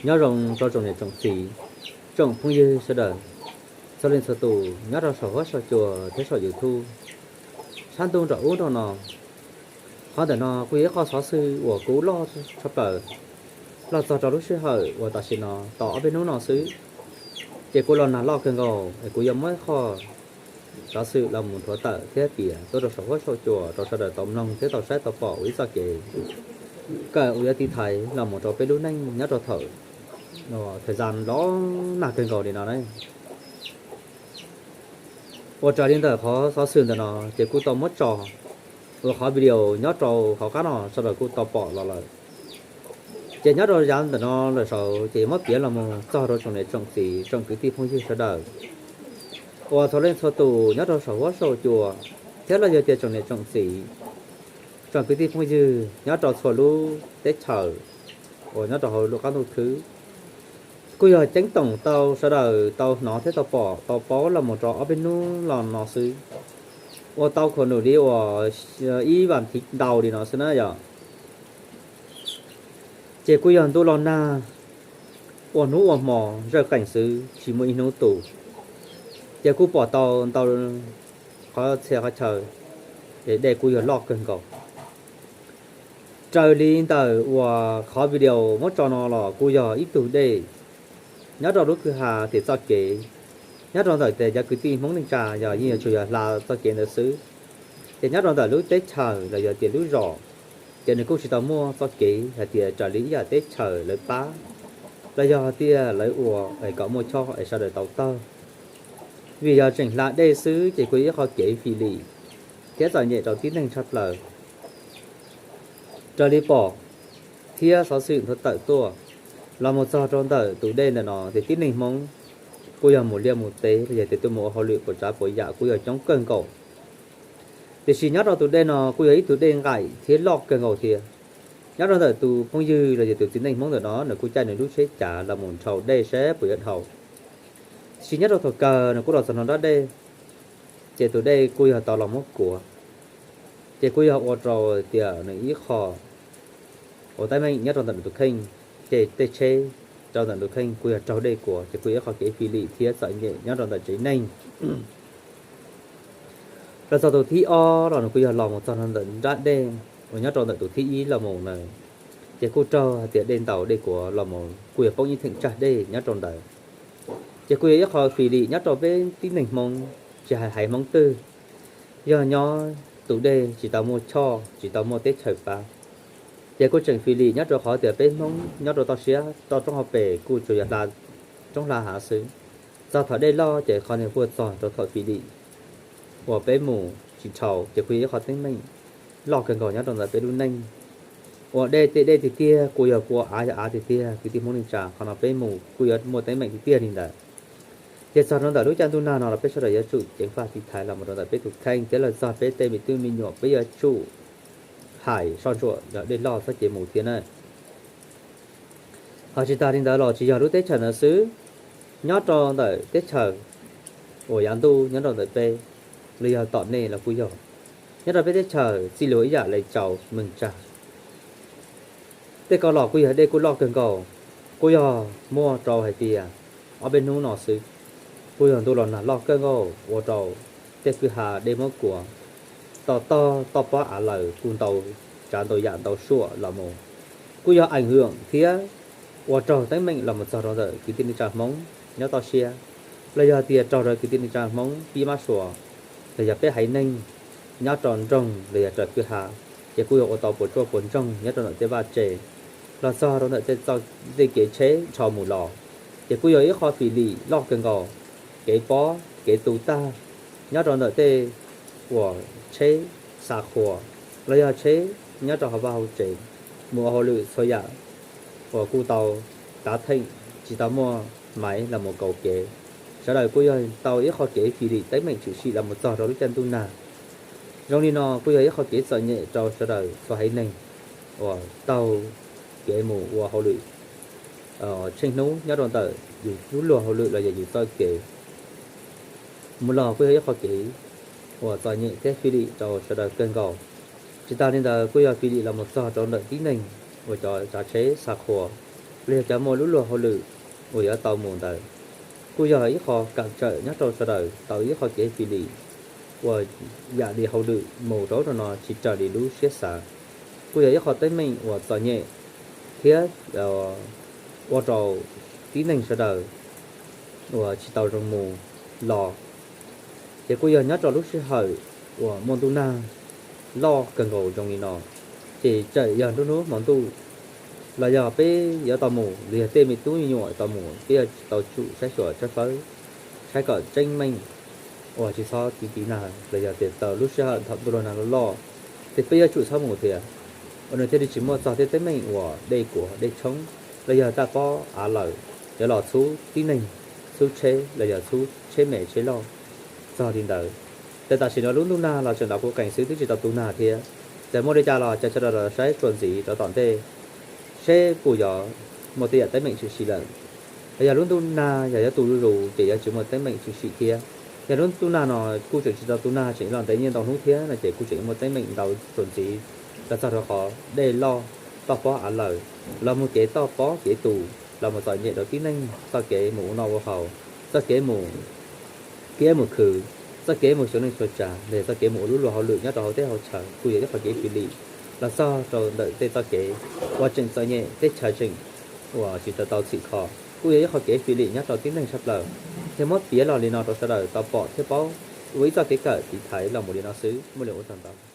Nyob zoo rau tsoom niam tsoom txiv, tsoom phooj ywg sawv daws, txhua leej txhua tus nyob rau saum huab saum cua thiab saum YouTube, sab ntuj nram ub nram no. Qhov ntawm no kuj yog ib qho xov xwm uas kuv loj tshaj plaws los txog rau lub sij hawm uas tam sim no tau ob peb hnub no xwb, ces kuv los nag loj kawg nkaus es kuv yuav muab ib qho xov xwm los mus nthuav tawm thiab piav tuaj rau saum huab saum cua rau sawv daws tau mloog thiab tau saib tau pom ua ib txoj kev kawm uas yuav tiv thaiv los mus rau peb lub neej nyob rau thaum, thaum zaj los nag kawg nkaus li no na. Ua raws li ntawm qhov xov xwm ntawm no ces kuj tau muab tso ua qhov video nyob rau hauv qab no sawv daws kuj tau pom los lawm. Ces nyob rau yav ntawm no lawm saud ces yuav muab piav los mus txog rau tsoom niam tsoom txiv tsoom kwv tij phooj ywg sawv daws uas txhua leej txhua tus nyob rau saum huab saum cua, thiab los yog tias tsoom niam tsoom txiv tsoom kwv tij phooj ywg nyob rau txhua lub teb chaws uas nyob rau hauv lub qab ntuj khwb. Kuj yog ceeb toom tau sawv daws tau hnov thiab tau pom tau paub los mus rau ob peb hnub los no xwb, ua tau khuv num li uas ib vas thiv ntau li no xwb na yom. Ces kuj yog ntuj los nag ua hnub ua hmo zawj qees xwb tsis muaj ib hnub tu, ces kuj pom tau ntau qhov txhia qhov chaw es dej kuj yog loj kawg nkaus. Raws li ntawm uas qhov video muab tso no los kuj yog ib tug dej nyob rau lub kwj ha tim txoj kev, nyob rau ntawm tes cov kwv tij Hmoob neej tsa yog yeej yuav tsum yog hla txoj kev ntawd xwb. Ces nyob rau ntawm lub teb chaws los yog tias lub zos, ces nws kuj tsis tau muaj txoj kev hais tias raws li ib yam teb chaws lawv pab los yog tias lawv ua es kom muaj choj es sawv daws tau taug. Vim yog tseem hla dej xwb ces kuj yog ib qho kev fim lim thiab txom nyem rau tib neeg tshaj plaws. Raws li pom thiab xov xwm nthuav tawm tuaj los mus txog rau ntawm tus dej ntawm no ces tib neeg Hmoob kuj yog mus liaj mus teb los yog tias tuaj mus ua hauj lwm puas tsav puas yam kuj yog coob kawg nkaus. Tiam sis nyob rau tus dej no kuj yog ib tug dej nqaim thiab loj kawg nkaus thiab. Nyob rau ntawm tus phooj ywg los yog tus txiv neej Hmoob ntawm no nws kuj caij nws lub tsheb cav los mus dhau dej saib puas yuav dhau. Tiam sis nyob rau thaum kawg nws kuj los txog nram nrab dej, ces tus dej kuj yog tau los muab kuav, ces kuj yog ua rau tias nws ib qho uas teeb meem nyob rau ntawm nws tus kheej, ces tej tsheb rau ntawm nws tus kheej kuj yog raug dej kuav, ces kuj yog ib qho kev fim lim thiab txom nyem nyob rau ntawm tsev neeg. Los txog tus thib ob los nws kuj yog los mus txog ntawm nrab dej uas nyob rau ntawm tus thib ib los mus na, ces kuj raug hais tias dej ntaus dej kuav los mus kuj yog poob ib theem tsag dej nyob rau ntawd. Ces kuj yog ib qho fim lim nyob rau peb tib neeg Hmoob, tsis hais haiv Hmoob twg, yog nyob tus dej tsis tau muaj choj tsis tau muaj teb chaws pab, ces kuj tseem fim lim nyob rau qhov tias peb Hmoob nyob rau toj siab toj roob hauv pes kuj tsuas yog hla roob hla hav xwb. Txog thaum dej loj ces qhov niag puag txog rau thaum fim lim uas peb mus tsis dhau, ces kuj yog ib qho teeb meem loj kawg nkaus nyob rau ntawm peb lub neej. Uas dej tej dej tiag tiag kuj yog kua av yog av tiag tiag kwv tij Hmoob neej tsa, qhov no peb mus kuj yuav muaj teeb meem tiag tiag li ntawd. Ces txog rau ntawm lub caij ntuj nag no los peb sawv daws yuav tsum ceev faj tiv thaiv los mus rau ntawm peb tus kheej thiab los txog peb tej me tub me nyuam peb yuav tsum hais soj ntsuam yog dej loj txoj kev mus thiab na. Ho tsis tas li ntawd los tsis yog lub teb chaws ntawd xwb, nyob rau ntawm teb chaws uas yav ntuj nyob rau ntawm peb, los yog tom nej los kuj yog, nyob rau peb teb chaws txij li ib yam li Tsau, Meej, Tsab, tej ko los kuj yog dej kuj loj kawg nkaus. Kuj yog muaj rau hais tias ob peb hnub no xwb, kuj yog ntuj los nag loj kawg nkaus ua rau tej kwj ha dej muab kuav, toj tog toj pob av lawm kuj ntau tsav ntau yam ntau suam los mus. Kuj yog eem hwm thiab ua raug teeb meem los mus txog rau ntawm kwv tij neej tsa Hmoob nyob toj siab, los yog tias raug rau kwv tij neej tsa Hmoob pib mab sua, los yog peb haiv neeg nyob rau nroog los yog raws kwj ha, ces kuj yog ua tau puas tsuaj puas ntsoog nyob rau ntawm tej vaj tse, los txog rau ntawm tej kev tsheb nrho mus los, ces kuj yog ib qho fim lim loj kawg nkaus. Kev pob kev tu tag nyob rau ntawm tej uas tsheb xa qhua, los yog tsheb nyob rau hauv vaj hauv tsev, mus ua hauj lwm txhua yam uas kuj tau tav theem, tsis tau muaj maiv los mus kaum kev. Sawv daws kuj yog tau ib qho kev fim lim teeb meem tshwm sim los mus txog rau lub caij ntuj nag. Zoo li no kuj yog ib qho kev txom nyem rau sawv daws txhua haiv neeg uas taug kev mus ua hauj lwm tsheej hnub nyob rau ntawm yus lub luag hauj lwm los yog yus txoj kev mus los kuj yog ib qho kev uas txom nyem thiab fim lim rau sawv daws kawg nkaus. Tsis tas li ntawd kuj yog fim lim los mus txog rau ntawm tib neeg uas cov tsav tsheb xa qhua, los yog cov muaj lub luag hauj lwm uas yuav tau mus ntawd, kuj yog ib qho kam tsawm nyob rau sawv daws tau ib qho kev fim lim uas yam li hauj lwm mus rau ub rau no tsis raws li lub siab xav. Kuj yog ib qho teeb meem uas txom nyem thiab ua rau tib neeg sawv daws uas tsis tau zoo mus los. Ces kuj yog nyob rau lub sij hawm uas muaj ntuj nag loj kawg nkaus zoo li no, ces txawm yog nruab hnub hmo ntuj los yog peb yuav tau mus, los yog tej me tub me nyuam tau mus, peb yuav tau tsum saib xyuas tsawb fawb, saib kom tseeb meej uas tsis txhob tiv tiv nag los yog tias tau lub sij hawm thaum ntuj los nag loj loj, ces peb yuav tsum txhob mus thiab, uas nws thiaj li tsis muaj txog tej teeb meem uas dej kuav dej tshoob, los yog taj pob av lawm yuav los txhub tib neeg, txhub tsheb los yog txhub tsheb me tsheb loj txog li ntawd. Ces tam sim no lub ntuj nag los tseem ntaus kuv qees xwb twb tsis tau tu nag thiab. Ces muaj li cas los cia sawv daws los saib txuas ntxiv rov tom ntej seb puas yuav muaj tej yam teeb meem tshwm sim lawm. Los yog lub ntuj nag yog yuav tu zuj zus ces yuav tsis muaj teeb meem tshwm sim thiab. Yog lub ntuj nag no kuj tseem tsis tau tu nag, tseem los ntev nyiaj ntau hnub thiab no ces kuj tseem muaj teeb meem ntau txuas ntxiv los txog rau qhov dej loj, toj pob av lawm, los mus kev toj pob kev tus, los mus txom nyem rau tib neeg txoj kev mus ua noj ua haus, txoj kev mus kiab mus khwv, txoj kev mus xyuas neej xyuas tsav, los yog txoj kev mus ua lub luag hauj lwm nyob rau hauv teb hauv chaw kuj yog ib qho kev fim lim los txog rau ntawm tej txoj kev uas tseem txom nyem, teb chaws tseem uas tsis tau tau txhim kho, kuj yog ib qho kev fim lim nyob rau tib neeg tshaj plaws. Ces muab piav los li no rau sawv daws tau pom thiab paub ua ib txoj kev kawm tiv thaiv los mus li no xwb, muaj li ua tsaug ntau.